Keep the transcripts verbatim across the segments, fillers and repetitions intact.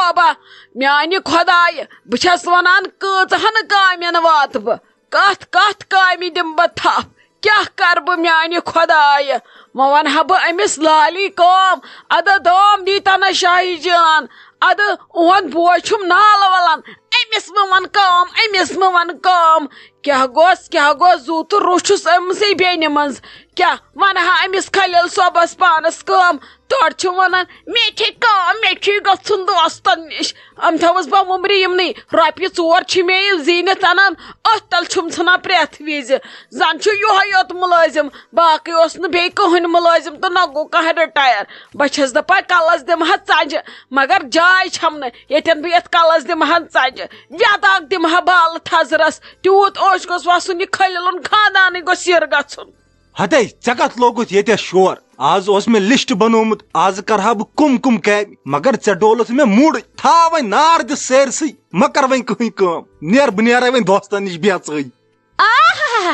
بابا، میانہِ خۄدایہِ، بہٕ چھَس وَنان، کۭژہن کامٮ۪ن واتہٕ بہٕ؟ کَتھ کَتھ کامہِ دِمہٕ بہٕ تھپھ؟ کیٛاہ کَرٕ بہٕ میانہِ خۄدایہِ؟ وۄنۍ وَنہٕ ہا بہٕ أمِس لالی کٲم، اَدٕ دام دی تَنہٕ شاہی جان، اَدٕ اُہُنٛد بوے چھُم نالہٕ وَلان، أمِس مہٕ وَن کٲم، أمِس مہٕ وَن کٲم۔ کیٛاہ گوٚژھ، کیٛاہ گوٚژھ، زُو تہٕ روٚچھُس أمسٕے بیٚنہِ منٛز۔ کیٛاہ وَنہٕ ہا أمِس خلیل صٲبَس پانَس کٲم؟ تورٕ چھُ وَنان، "مےٚ چھے کٲم، مےٚ چھُے گژھُن دوستَن نِش۔ أمۍ تھٲوٕس بہٕ وُمرِ یِمنٕے، رۄپیہِ ژور چھِ مےٚ یہِ زیٖنِتھ اَنان، أتھۍ تَل چھُم ژھٕنان پرٛٮ۪تھ وِزِ۔ زَن چھُ یِہوٚے یوت مُلٲزِم، باقٕے اوس نہٕ بیٚیہِ کٕہٕنۍ مُلٲزِم تہٕ نہ گوٚو کانٛہہ رِٹایَر۔ بہٕ چھَس دَپان، کَلَس دِمہٕ ہا ژَنٛجہِ، مگر جاے چھَم نہٕ، ییٚتٮ۪ن بہٕ یَتھ کَلَس دِمہٕ ہا ژَنٛجہِ۔ وٮ۪داکھ دِمہٕ ہا بالہٕ تھَزرَس، تیوٗت اوش گوٚژھ وَسُن، یہِ خلیلُن خاندانٕے گوٚژھ یِرٕ گژھُن۔" ہتے، ژےٚ کتھ لوگُتھ ییٚتٮ۪س شور؟ از اوس مےٚ لسٹ بنوومُت، از کرٕ ہا بہٕ کم کم کامہِ، مگر ژےٚ ڈولُتھ مےٚ موٗڈٕے۔ تھاو وۄنۍ نار دِتھ سٲرسٕے، مہ کر وۄنۍ کٕہٕنۍ کٲم۔ نیر، بہٕ نیرے وۄنۍ دوستن نِش بے ژٕے۔ آہا!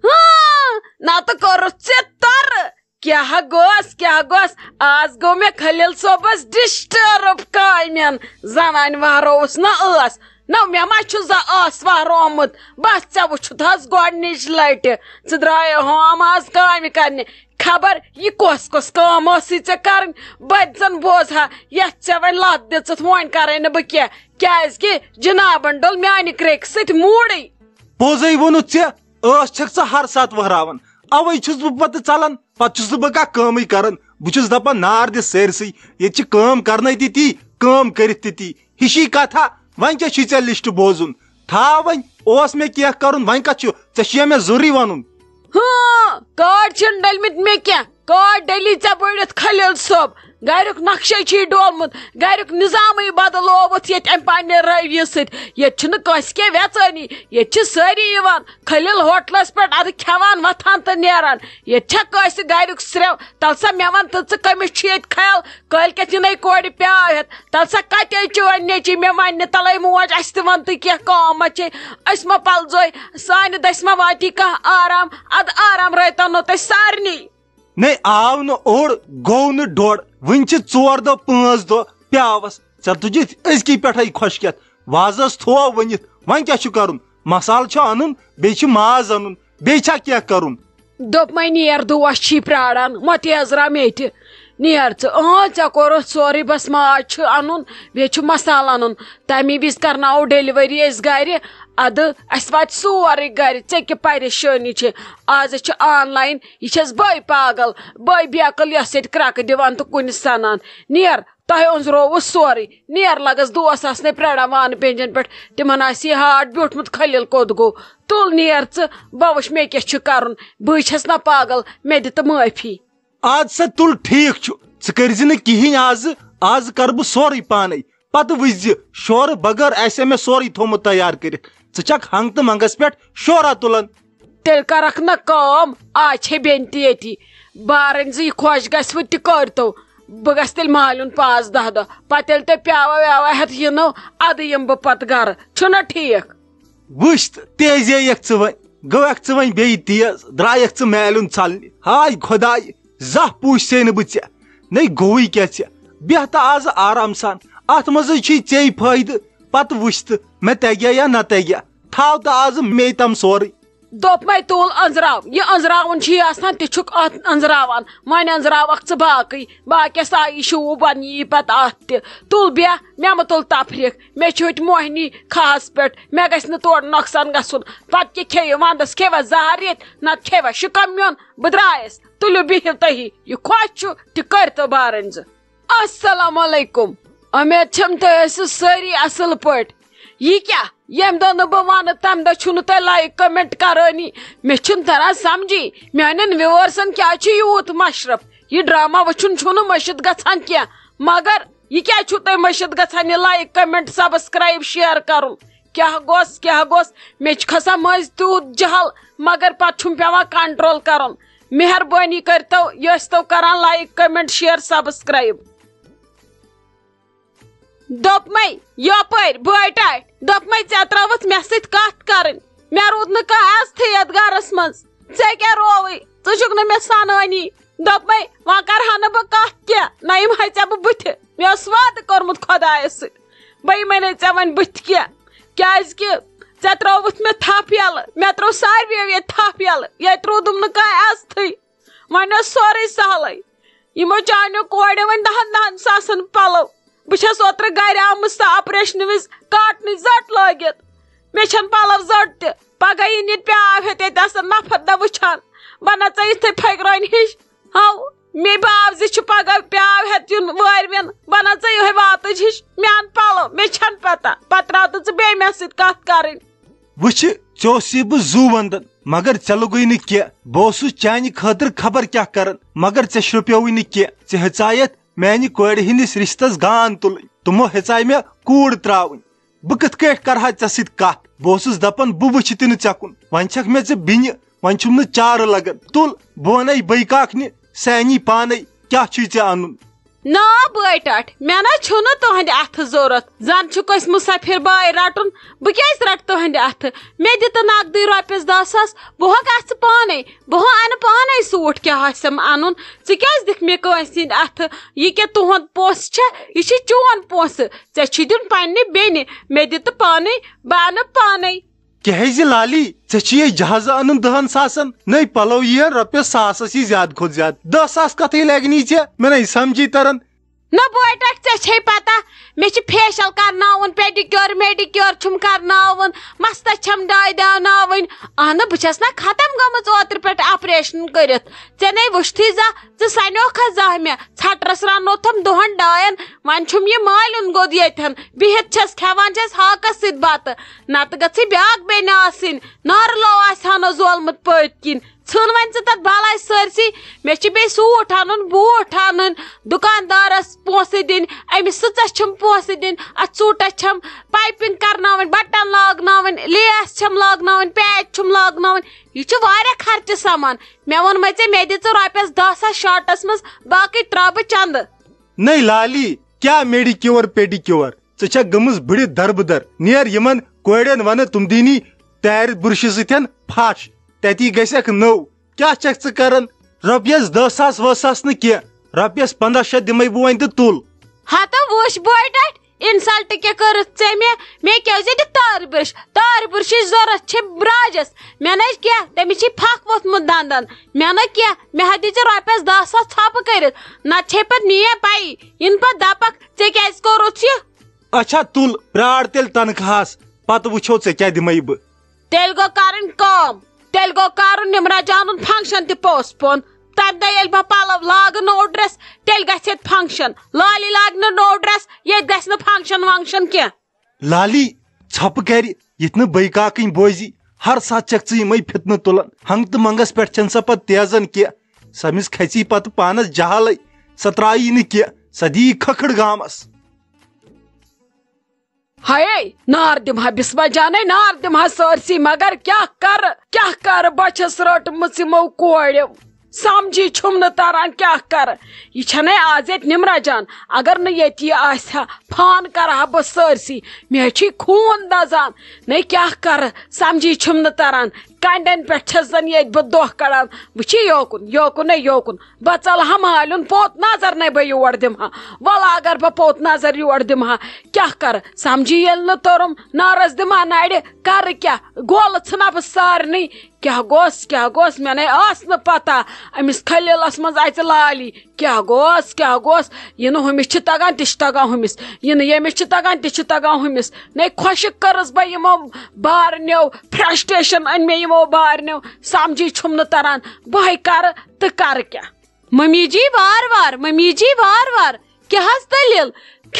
ہاں، نتہٕ کوٚرُتھ ژےٚ ترٕ۔ کیٛاہ گوٚژھ، کیٛاہ گوٚژھ؟ از گوٚو مےٚ خلیل صٲبس ڈسٹرب کامٮ۪ن۔ زنانہِ وہرووُس نہ ٲس۔ نہ، مےٚ ما چھُ زانٛہہ ٲس وہرومُت؟ بس، ژےٚ وُچھُتھ حظ گۄڈنِچ لٹہِ۔ ژٕ درٛایے ہوم از کامہِ کرنہِ۔ خبر یہِ کۄس کۄس کٲم ٲسٕے ژےٚ کرٕنۍ؟ بہٕ تہِ زن بوزٕ ہا، یتھ ژےٚ وۄنۍ لتھ دِژٕتھ، وۄنۍ کرے نہٕ بہٕ کینٛہہ، کیازِ کہِ جنابن ڈوٚل میانہِ کرٛیکہِ سۭتۍ موٗڈٕے۔ پوٚزے ووٚنُتھ ژےٚ، ٲس چھکھ ژٕ ہر ساتہٕ وہراوان، اوے چھُس بہٕ پتہٕ ژلان، پتہٕ چھُس نہٕ بہٕ کانٛہہ کٲمٕے کران۔ بہٕ چھُس دپان، نار دِ سٲرسٕے، ییٚتہِ چھِ کٲم کرنے تہِ تی، کٲم کٔرِتھ تہِ تی۔ ہِشی کتھا، وۄنۍ کیٛاہ چھُے ژےٚ لسٹ بوزُن؟ تھاو وۄنۍ، اوس مےٚ کینٛہہ کرُن، وۄنۍ کتھ چھُ؟ ژےٚ چھُیا مےٚ ضروٗری ونُن؟ ہاں، کارڈ چھِنہٕ ڈٔلمٕتۍ مےٚ کینٛہہ۔ کارڈ ڈٔلی ژےٚ بٔڑِتھ خلیل صٲب۔ گریُک نقشے چھُے ڈولمُت، گریُک نظامٕے بدلووُتھ ییٚتہِ امہِ پننہِ رٲوی سۭتۍ۔ ییٚتہِ چھُنہٕ کٲنٛسہِ کینٛہہ ویژٲنی، ییٚتہِ چھِ سٲری یِوان خلیل ہوٹلس پٮ۪ٹھ، ادٕ کھٮ۪وان، وۄتھان تہٕ نیران۔ ییٚتہِ چھا کٲنٛسہِ گریُک سرٛیو؟ تلہٕ سا مےٚ وَن تہٕ، ژٕ کٔمِس چھُ ییٚتہِ خیال؟ کٲلۍ کٮ۪تھ یِنَے کورِ پیٛاو ہٮ۪تھ۔ تَلہٕ سا کَتہِ چھِ وۄنۍ نیٚچِی مےٚ وَننہِ، تَلَے موج، اَسہِ تہِ وَن تہٕ کینٛہہ کٲم ما چھے؟ أسۍ ما پَلزوے؟ سانہِ دٔسۍ ما واتی کانٛہہ آرام؟ اَدٕ آرام رٲتۍ تَنو تۄہہِ سارنٕے۔ نے آو نہٕ اوٚڑ، گوٚو نہٕ ڈوٚڑ، وٕنہِ چھِ ژور دۄہ پانٛژھ دۄہ پیٛاوَس۔ ژےٚ تُجِتھ أزکی پٮ۪ٹھَے خۄشکٮ۪تھ، وازَس تھوو ؤنِتھ، وۄنۍ کیٛاہ چھُ کَرُن؟ مصالہٕ چھُ اَنُن، بیٚیہِ چھِ ماز اَنُن، بیٚیہِ چھا کینٛہہ کَرُن؟ دوٚپمَے نیر دوس چھی پرٛاران، مۄتیز را مےٚ تہِ۔ نیر ژٕ، اۭں، ژےٚ کوٚرُتھ سورُے، بَس ماز چھُ اَنُن، بیٚیہِ چھُ مصالہٕ اَنُن۔ تَمی وِزِ کَرناوو ڈیٚلِؤری أسۍ گَرِ، اَدٕ اَسہِ واتہِ سورُے گَرِ، ژےٚ کیٛاہ پریشٲنی چھِ؟ آز چھِ آن لاین، یہِ چھَس بٔے پاگل، بٔے بیکٕل یۄس ییٚتہِ کرٛٮ۪کہٕ دِوان تہٕ کُنہِ سَنان۔ نیر، تۄہہِ أنٛزرووُس سورُے۔ نیر لگس دوس آسنے پرٛاران وانہٕ پینجن پٮ۪ٹھ، تِمن آسہِ یہِ ہارٹ بیوٗٹھمُت، خلیل کوٚت گوٚو؟ تُل نیر ژٕ، بہٕ وٕچھ مےٚ کیٛاہ چھُ کرُن، بٕے چھَس نہ پاگل، مےٚ دِ تہٕ معٲفی۔ اَدٕ سا تُل، ٹھیٖک چھُ، ژٕ کٔرۍ زِ نہٕ کِہیٖنۍ آزٕ، آزٕ کَرٕ بہٕ سورُے پانَے، پَتہٕ وٕچھ زِ شورٕ بغٲر آسہِ مےٚ سورُے تھوٚومُت تیار کٔرِتھ، ژٕ چھَکھ ہنٛگ تہٕ منٛگَس پٮ۪ٹھ شورا تُلان۔ تیٚلہِ کَرَکھ نہ کٲم، آز چھے بیٚنہِ تہِ ییٚتی۔ بارٕنۍ زِ یہِ خۄش گژھِ وٕ تہِ کٔرۍتو۔ بہٕ گژھٕ تیٚلہِ مالیُن پانٛژھ دَہ دۄہ۔ پَتہٕ ییٚلہِ تۄہہِ پیٛاوٕ ویٛاوٕ ہٮ۪تھ یِنو، اَدٕ یِمہٕ بہٕ پَتہٕ گَرٕ۔ چھُنہ ٹھیٖک؟ وٕچھ تہٕ، تیزے یَکھ ژٕ وۄنۍ۔ گوٚوکھ ژٕ وۄنۍ بیٚیہِ تیز، درٛایَکھ ژٕ مالیُن ژَلنہِ۔ ہاے خۄداے، زانٛہہ پوٗچھسے نہٕ بہٕ ژےٚ۔ نے گوٚوٕے کیٛاہ ژےٚ؟ بیٚہہ تہٕ آزٕ آرام سان۔ اَتھ منٛزٕے چھُے ژےٚ فٲیدٕ۔ پَتہٕ وٕچھ تہٕ، مےٚ تَگیٛا یا نہ تَگیٛا۔ تھاو تہٕ آزٕ مے تام سورُے۔ دوٚپمَے تُل أنٛزراو، یہِ أنٛزراوُن چھُے آسان، تہِ چھُکھ اَتھ أنٛزراوان۔ وۄنۍ أنٛزراوَکھ ژٕ باقٕے، باقیَس آیی شوٗب، وۄنۍ یی پَتہٕ اَتھ تہِ۔ تُل بیٚہہ، مےٚ مہٕ تُل تفریٖق، مےٚ چھِ ہوٚتہِ موہنی کھہَس پٮ۪ٹھ، مےٚ گژھِ نہٕ تورٕ نۄقصان گژھُن۔ پَتہٕ کیٛاہ کھیٚیہِ وَنٛدَس، کھیٚوا زہر ییٚتہِ، نَتہٕ کھیٚوا شِکَم میون؟ بہٕ درٛایَس، تُلِو بِہِو تُہی، یہِ خۄش چھُ تہِ کٔرۍتو بارٕنۍ زٕ۔ السلام علیکم، اُمید چھَم تُہۍ ٲسِو سٲری اَصٕل پٲٹھۍ۔ یہِ کیٛاہ؟ ییٚمہِ دۄہ نہٕ بہٕ وَنہٕ، تَمہِ دۄہ چھُو نہٕ تُہۍ لایِک کمنٹ کرٲنی۔ مےٚ چھُنہٕ تران سمجھی، میانٮ۪ن ویورسن کیٛازِ چھُ یوٗت مشرف؟ یہِ ڈرامہ وٕچھُن چھُنہٕ مٔشِتھ گژھان کینٛہہ، مگر یہِ کیٛازِ چھُو تُہۍ مٔشِتھ گژھان یہِ لایِک، کمنٹ، سبسکرایب، شیئر کرُن؟ کیٛاہ گوٚژھ، کیٛاہ گوٚژھ؟ مےٚ چھُ کھسان مٔنٛزۍ تیوٗت جہل، مگر پتہٕ چھُم پٮ۪وان کنٹرول کرُن۔ مہربٲنی کٔرۍتو، یہِ ٲسۍتو کران لایِک، کمنٹ، شیئر، سبسکرایب۔ دوٚپمَے، یپٲرۍ بٲٹۍ آے، دوٚپمَے، ژےٚ ترٲوٕتھ مےٚ سۭتۍ کتھ کرٕنۍ۔ مےٚ روٗد نہٕ کانٛہہ عزتھٕے یتھ گرس منٛز۔ ژےٚ کیٛاہ رووٕے؟ ژٕ چھُکھ نہٕ مےٚ سنٲنی۔ دوٚپمَے، وۄنۍ کرٕ ہا نہٕ بہٕ کتھ کینٛہہ، نہ یِمہٕ ہا ژےٚ بہٕ بٕتھِ۔ مےٚ اوس وعدٕ کوٚرمُت خۄدایس سۭتۍ۔ بہٕ یِمے نہٕ ژےٚ وۄنۍ بٕتھِ کینٛہہ، کیازِ کہِ ژےٚ ترٲوٕتھ مےٚ تھپھ یَلہٕ، مےٚ ترٲو ساروِیو ییٚتہِ تھپھ یَلہٕ، ییٚتہِ روٗدُم نہٕ کانٛہہ عزتھٕے۔ وۄنۍ اوس سورُے سہلٕے۔ یِمو چانیو کورٮ۪و وۄنۍ دَہَن دَہَن ساسَن پَلو۔ بہٕ چھَس اوترٕ گَرِ آمٕژ تہٕ آپریشنہٕ وِزِ کاٹنٕچ زٔٹ لٲگِتھ۔ مےٚ چھَنہٕ پَلو زٔٹ تہِ۔ پَگاہ یِن ییٚتہِ پیٛاو ہٮ۪تھ، ییٚتہِ آسَن نَفر نہ وٕچھان۔ بہٕ نہ ژٕ یِتھَے پھٔکرٲنۍ ہِش۔ ہاو، مے باو زِ چھُ پَگاہ پیٛاو ہٮ۪تھ یُن وٲرۍ وٮ۪ن۔ بہٕ نہ ژٕ یِہوٚے واتٕج ہِش۔ مےٚ اَن پَلو، مےٚ چھَنہٕ پَتہ۔ پَتہٕ ترٛاو تہٕ ژٕ بیٚیہِ مےٚ سۭتۍ کَتھ کَرٕنۍ۔ وٕچھِ، ژےٚ اوسُے بہٕ زُو وَندَن، مگر ژےٚ لوٚگُے نہٕ کینٛہہ۔ بہٕ اوسُس چانہِ خٲطرٕ خبر کیٛاہ کَران، مگر ژےٚ شرٛپیووُے نہٕ کینٛہہ۔ ژےٚ ہیٚژایَتھ میٛانہِ کورِ ہِنٛدِس رِشتَس گان تُلٕنۍ۔ تِمو ہیٚژاے مےٚ کوٗر ترٛاوٕنۍ۔ بہٕ کِتھ کٲٹھۍ کَرٕ ہا ژےٚ سۭتۍ کَتھ؟ بہٕ اوسُس دَپان، بہٕ وٕچھِ تہِ نہٕ ژےٚ کُن۔ وۄنۍ چھَکھ مےٚ ژٕ بیٚنہِ، وۄنۍ چھُم نہٕ چارٕ لَگان۔ تُل، بہٕ وَنَے بٔے کاکنہِ سانی پانَے، کیٛاہ چھُے ژےٚ اَنُن؟ نا بٲے ٹاٹھۍ، مےٚ نہ چھُنہٕ تُہنٛدِ اَتھٕ ضوٚرَتھ۔ زَن چھُ کٲنٛسہِ مُسافِر باے رَٹُن، بہٕ کیٛازِ رَٹہٕ تُہنٛدِ اَتھٕ؟ مےٚ دِ تہٕ نقدٕے رۄپیَس دَہ ساس، بہٕ ہا گژھٕ پانَے، بہٕ ہا اَنہٕ پانَے سوٗٹ کیٛاہ آسٮ۪م اَنُن۔ ژٕ کیٛازِ دِکھ مےٚ کٲنٛسہِ ہِنٛدِ اَتھٕ؟ یہِ کیٛاہ تُہُنٛد پونٛسہٕ چھا؟ یہِ چھِ چون پونٛسہٕ۔ ژےٚ چھی دیُن پنٛنہِ بیٚنہِ، مےٚ دِ تہٕ پانَے، بہٕ اَنہٕ پانَے۔ کیٛازِ لالی، ژےٚ چھُے یہِ جہازٕ اَنُن دَہَن ساسَن؟ نٔے پَلو یِیَن رۄپیَس ساسَس یی زیادٕ کھۄتہٕ زیادٕ۔ دَہ ساس کَتھٕے لَگہِ نی ژےٚ، مےٚ نَے سَمجھی تَران۔ نہ بوے ٹاٹھۍ، ژےٚ چھے پَتہ، مےٚ چھِ فیشل کَرناوُن، پیڈیکیور میڈیکیور چھُم کَرناوُن، مَستَس چھَم ڈاے دیٛاوناوٕنۍ۔ اَہنہٕ، بہٕ چھَس نہ ختم گٔمٕژ اوترٕ پٮ۪ٹھ آپریشن کٔرِتھ۔ ژےٚ نَے وٕچھتھٕے زانٛہہ، ژٕ سَنیوکھا زانٛہہ مےٚ؟ ژھٹرَس رَنوتھَم دۄہَن ڈاین، وۄنۍ چھُم یہِ مالیُن گوٚد ییٚتھٮ۪ن۔ بِہِتھ چھَس کھٮ۪وان چھَس ہاکَس سۭتۍ بَتہٕ، نَتہٕ گٔژھٕے بیٛاکھ بیٚنہِ آسٕنۍ۔ نارٕ لو آسہِ ہا نہ زولمُت پٔتۍ کِنۍ۔ ژھٕن وۄنۍ ژٕ تَتھ بَلاے سٲرسٕے۔ مےٚ چھِ بیٚیہِ سوٗٹ اَنُن، بوٗٹھ اَنٕنۍ، دُکاندارَس پونٛسہٕ دِنۍ، أمِس سٕژَس چھِم پونٛسہٕ دِنۍ، اَتھ سوٗٹَس چھَم پایپِنٛگ کَرناوٕنۍ، بَٹَن لاگناوٕنۍ، لیس چھَم لاگناوٕنۍ، پیچ چھُم لاگناوٕنۍ۔ یہِ چھُ واریاہ خرچہٕ سامان۔ مےٚ ووٚنمَے ژےٚ، مےٚ دِ ژٕ رۄپیَس دَہ ساس شارٹَس منٛز، باقٕے ترٛاوٕ بہٕ چَندٕ۔ نٔے لالی، کیٛاہ میڈیکیور پیڈیکیور؟ ژٕ چھکھ گٔمٕژ بٕڑِ دربٕدر۔ نیر یِمن کورٮ۪ن ونہٕ تِم دِنی تارِ بُرشہِ سۭتٮ۪ن پھش، تتی گژھکھ نٔو۔ کیٛاہ چھکھ ژٕ کران؟ رۄپیس دہ ساس وُہ ساس نہٕ کینٛہہ، رۄپیس پنٛداہ شیٚتھ دِمے بہٕ وۄنۍ تہٕ تُل۔ ہتو وٕچھ بوے ٹاٹھۍ، انسلٹ کیٛاہ کٔرٕتھ ژےٚ مےٚ؟ مےٚ کیٛازِ دِکھ تارِ بُرش؟ تارِ بُرشٕچ ضروٗرت چھِ براجس۔ مےٚ نہ کیٛاہ، تٔمِس چھِ پھکھ ووٚتھمُت دنٛدن۔ مےٚ نہ کیٛاہ، مےٚ ہا دِژ رۄپیس دہ ساس ژھۄپہٕ کٔرِتھ، نتہٕ چھے پتہٕ میٲنۍ پیی۔ یِنہٕ پتہٕ دپکھ، "ژےٚ کیٛازِ کوٚرُتھ یہِ؟" اچھا تُل، پرٛار تیٚلہِ تنخواہس، پتہٕ وٕچھو ژےٚ کیٛاہ دِمے بہٕ۔ تیٚلہِ گوٚو کرٕنۍ کٲم، تیٚلہِ گوٚو کرُن نمرہ جانُن فنکشن تہِ پوسٹ پون۔ تمہِ دۄہ ییٚلہِ بہٕ پلو لاگہٕ نوٚو ڈریس، تیٚلہِ گژھِ ییٚتہِ فنکشن۔ لالی لاگہِ نہٕ نوٚو ڈریس، ییٚتہِ گژھِ نہٕ فنکشن ونکشن کینٛہہ۔ لالی، ژھۄپہٕ کرِ، ییٚتہِ نہٕ بٔے کاکٕنۍ بوزی۔ ہر ساتہٕ چھکھ ژٕ یِمے فتنہٕ تُلان۔ ہنگ تہٕ منگس پٮ۪ٹھ چھنہٕ سۄ پتہٕ تیزان کینٛہہ۔ سۄ أمِس کھژی پتہٕ پانس جہالے۔ سۄ ترٛایی نہٕ کینٛہہ، سۄ دِیی کھکھٕڑ گامس۔ ہاے، نار دِمہٕ ہا بسمہ جانے، نار دِمہٕ ہا سٲرسٕے، مگر کیٛاہ کرٕ، کیٛاہ کرٕ، بہٕ چھَس رٔٹمٕژ یِمو کورٮ۪و۔ سمجھی چھُم نہٕ تران کیٛاہ کرٕ۔ یہِ چھَنَے آز ییٚتہِ نمرہ جان، اگر نہٕ ییٚتہِ یہِ آسہِ ہا، فان کرٕ ہا بہٕ سٲرسٕے۔ مےٚ چھُے خوٗن دزان۔ نَے کیٛاہ کرٕ، سمجھی چھُم نہٕ تران۔ کنڈٮ۪ن پٮ۪ٹھ چھَس زن ییٚتہِ بہٕ دۄہ کڑان۔ وٕچھی یوکُن، یوکُن ہے یوکُن۔ بہٕ ژلہٕ ہا مالیُن پوٚت نظر نے بہٕ یور دِمہٕ ہا۔ وَلہٕ اگر بہٕ پوٚت نظر یور دِمہٕ ہا، کیٛاہ کرٕ؟ سمجھی ییٚلہِ نہٕ توٚرُم، نارس دِمہٕ ہا نرِ، کرٕ کیٛاہ؟ گولہٕ ژھٕنہٕ ہا بہٕ سارنٕے۔ کیٛاہ گوٚژھ، کیٛاہ گوٚژھ؟ مےٚ نے ٲس نہٕ پتہ أمِس خلیٖلس منٛز اژِ لالی۔ کیٛاہ گوٚژھ، کیٛاہ گوٚژھ؟ یہِ نہٕ ہُمِس چھِ تگان، تہِ چھِ تگان ہُمِس۔ یہِ نہٕ ییٚمِس چھِ تگان، تہِ چھِ تگان ہُمِس۔ نے خۄشِک کٔرٕس بہٕ یِمو بارنیو، فرسٹریشن أنۍ مےٚ یِمو بارنیو۔ سمجھی چھُم نہٕ تران، بہٕ ہے کرٕ تہٕ کرٕ کیٛاہ؟ ممی جی، وار وار، ممی جی، وار وار۔ کیٛاہ حظ دٔلیٖل؟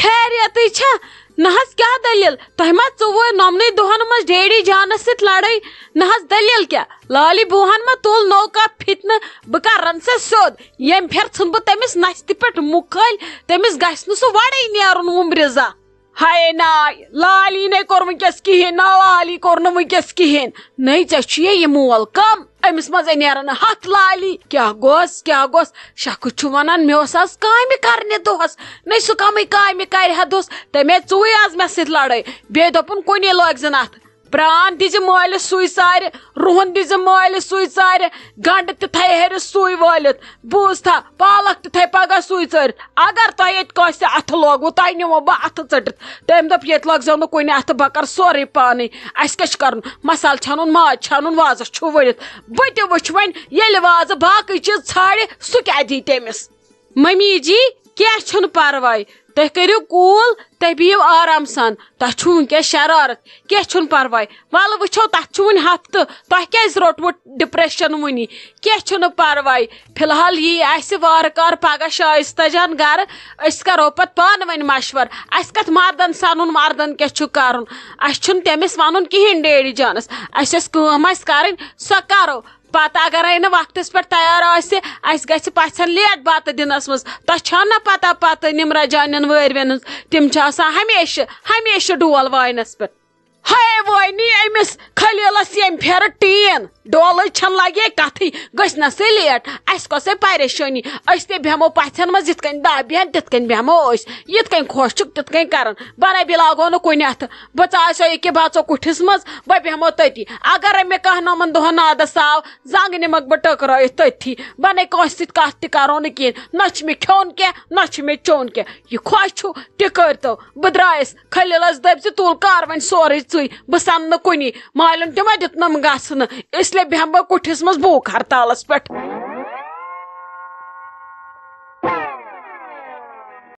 خیریتٕے چھا؟ نہ حظ، کیٛاہ دٔلیٖل؟ تۄہہِ ما ژوٚوُے نۄمنٕے دۄہن منٛز ڈیڈی جانس سۭتۍ لڑٲے؟ نہ حظ، دٔلیٖل کیٛاہ؟ لالی بوٗہن ما تُل نوٚو کانٛہہ فتنہٕ؟ بہٕ کرن ژےٚ سیوٚد۔ ییٚمہِ پھِرِ ژھٕن بہٕ تٔمِس نستہِ پٮ۪ٹھ مُکھ کھٲلۍ، تٔمِس گژھِ نہٕ سُہ وڑے نیرُن وُمبرِ زانٛہہ۔ ہاے ناے، لالی نے کوٚر وٕنکیٚس کِہیٖنۍ، نہ لالی کوٚر نہٕ وٕنکیٚس کِہیٖنۍ۔ نٔے ژےٚ چھُے یہِ مول کم، أمِس منٛز ہے نیرن نہٕ ہتھ لالی۔ کیٛاہ گوٚژھ، کیٛاہ گوٚژھ؟ شکھٕ چھُ ونان، مےٚ اوس آز کامہِ کرنہِ دۄہس۔ نٔے سُہ کمٕے کامہِ کرِ ہا دۄہس؟ تٔمۍ ہے ژوٗے آز مےٚ سۭتۍ لڑٲے۔ بیٚیہِ دوٚپُن، کُنے لٲگۍ زن اتھ۔ پرٛان دِزِ مٲلِس سُے ژارِ، رُہُن دِزِ مٲلِس سُے ژارِ، گنٛڈٕ تہِ تھایہِ ہیٚرِس سُے وٲلِتھ، بوٗز تھا، پالک تہِ تھایہِ پگاہ سُے ژٲرِتھ۔ اگر تۄہہِ ییٚتہِ کٲنٛسہِ اَتھٕ لوگوُ، تۄہہِ نِمو بہٕ اَتھٕ ژٔٹِتھ۔ تٔمۍ دوٚپ، "ییٚتہِ لٲگزیو نہٕ کُنہِ اَتھٕ، بہٕ کَرٕ سورُے پانَے۔ اَسہِ کیٛاہ چھُ کَرُن؟ مصالہٕ چھَنُن، ماز چھَنُن، وازَس چھُ ؤلِتھ۔" بہٕ تہِ وٕچھِ وۄنۍ، ییٚلہِ وازٕ باقٕے چیٖز ژھانٛڈِ، سُہ کیٛاہ دی تٔمِس؟ ممی جی، کینٛہہ چھُنہٕ پرواے، تُہۍ کٔرِو کوٗل، تُہۍ بِہِو آرام سان، تۄہہِ چھُو وٕنکیٚس شرارت، کینٛہہ چھُنہٕ پرواے، وَلہٕ وٕچھو، تَتھ چھُ وٕنہِ ہفتہٕ، تۄہہِ کیٛازِ روٚٹوٕ depression وٕنی؟ کینٛہہ چھُنہٕ پرواے، فی الحال یی اَسہِ وارٕ کارٕ پگاہ شایستہ جان گرٕ، أسۍ کرو پتہٕ پانہٕ ؤنۍ مشورٕ، اَسہِ کتھ مردن سنُن، مردن کیٛاہ چھُ کرُن، اَسہِ چھُنہٕ تٔمِس ونُن کِہیٖنۍ ڈیڈی جانس، اَسہِ ٲس کٲم آسہِ کرٕنۍ، سۄ کرو۔ پتہٕ اگرے نہٕ وقتس پٮ۪ٹھ تیار آسہِ، اسہِ گژھِ پژھٮ۪ن late بتہٕ دِنس منٛز۔ تۄہہِ چھا نہ پتہ، پتہٕ نمرہ جانٮ۪ن وٲروٮ۪ن ہٕنٛز، تِم چھِ آسان ہمیشہِ، ہمیشہِ ڈول واینس پٮ۪ٹھ۔ ہے وٲنی أمِس خلیٖلس ییٚمہِ پھیرٕ ٹیٖن، ڈولٕچ چھَنہٕ لگے کتھٕے، گٔژھۍ نہ سُہ late۔ اسہِ کۄسے پریشٲنی، أسۍ تہِ بیٚہمو پژھٮ۪ن منٛز، یِتھ کٔنۍ دَہ بیٚہن تِتھ کٔنۍ بیٚہمو أسۍ، یِتھ کٔنۍ خۄش چھُکھ تِتھ کٔنۍ کرن۔ بنٲبی لاگو نہٕ کُنہِ اتھٕ، بہٕ ژایہِ سۄ ییٚکیٛاہ بژو کُٹھِس منٛز، بہٕ بیٚہمو تٔتی۔ اگر أمۍ مےٚ کانٛہہ نۄمن دۄہن نادس آو، زنٛگہٕ نِمَکھ بہٕ ٹٔکرٲیِتھ تٔتھی۔ بہٕ نے کٲنٛسہِ سۭتۍ کَتھ تہِ کَرو نہٕ کِہیٖنۍ۔ نہ چھُ مےٚ کھیوٚن کینٛہہ، نہ چھُ مےٚ چیوٚن کینٛہہ۔ یہِ خۄش چھُو، تہِ کٔرۍتو۔ بہٕ درٛایَس۔ خلیٖلَس دٔپۍ زِ، "تُل کَر وۄنۍ سورُے ژٕے، بہٕ سَنہٕ نہٕ کُنی۔" مالیُن تہِ ما دیُتنَم گژھنہٕ، اس لیے بیٚہمہٕ بہٕ کُٹھِس منٛز بھوٗک ہرتالَس پٮ۪ٹھ۔